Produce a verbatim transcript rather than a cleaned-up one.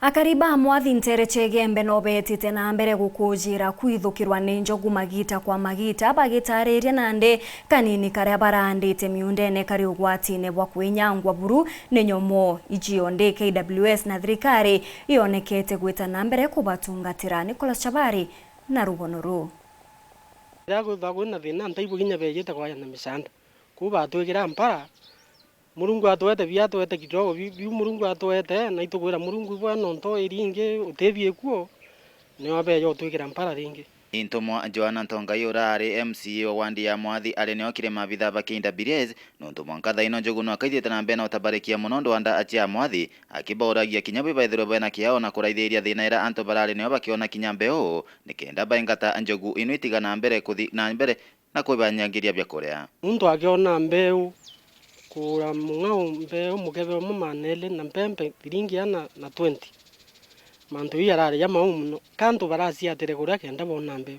Akari ba Mwathi nteere cia Igembe no beetite na mbere gukujira kwithukirwa ni njogu magita kwa magita, bagitariria nandi kanini karia barandite miundene kari ugwatine bwa kwinyangwa buru ni nyomo. Iji cionthe K W S na thirikari ionekete gwita na mbere kubatungatira. Nicholas Chabari na rugono ruu. Riria kwithagwa kwina thina, ntaigua kinya beejite kwaja na micanda. Kuu batwigira mpara, Murungu atwete bia, atwete kidogo bi-, biu Murungu atwete, na itugwira Murungu ibwe nontu iringi utibiikuo, nio abeeja utwikira mpara ringi. Intumwa Joanna Ntongai uraari M C A wa wandi ya Mwathi ari nio kiri maabitha ba K W S, nontu mwanka thaa ino njogu no akaithite na mbere na utabarikia mono ndwanda acia Mwathi, akibauragia kinya bwi baithirwe bena kiao na kuraithiria thina ira antu barari nio bakiona kinya mbeu, nikenda baingata njogu ino itiga na mbere kuthi na mbere na kwibanyangiria bia kuria. Muntu akiona mbeu, kugura mung'ao mbeu mukebe umwe maana eli na mpempe thiringi ana na twenty. Mantu jau jarari jamau mono. Ka antu baraciatire kuria kenda boona mbeu.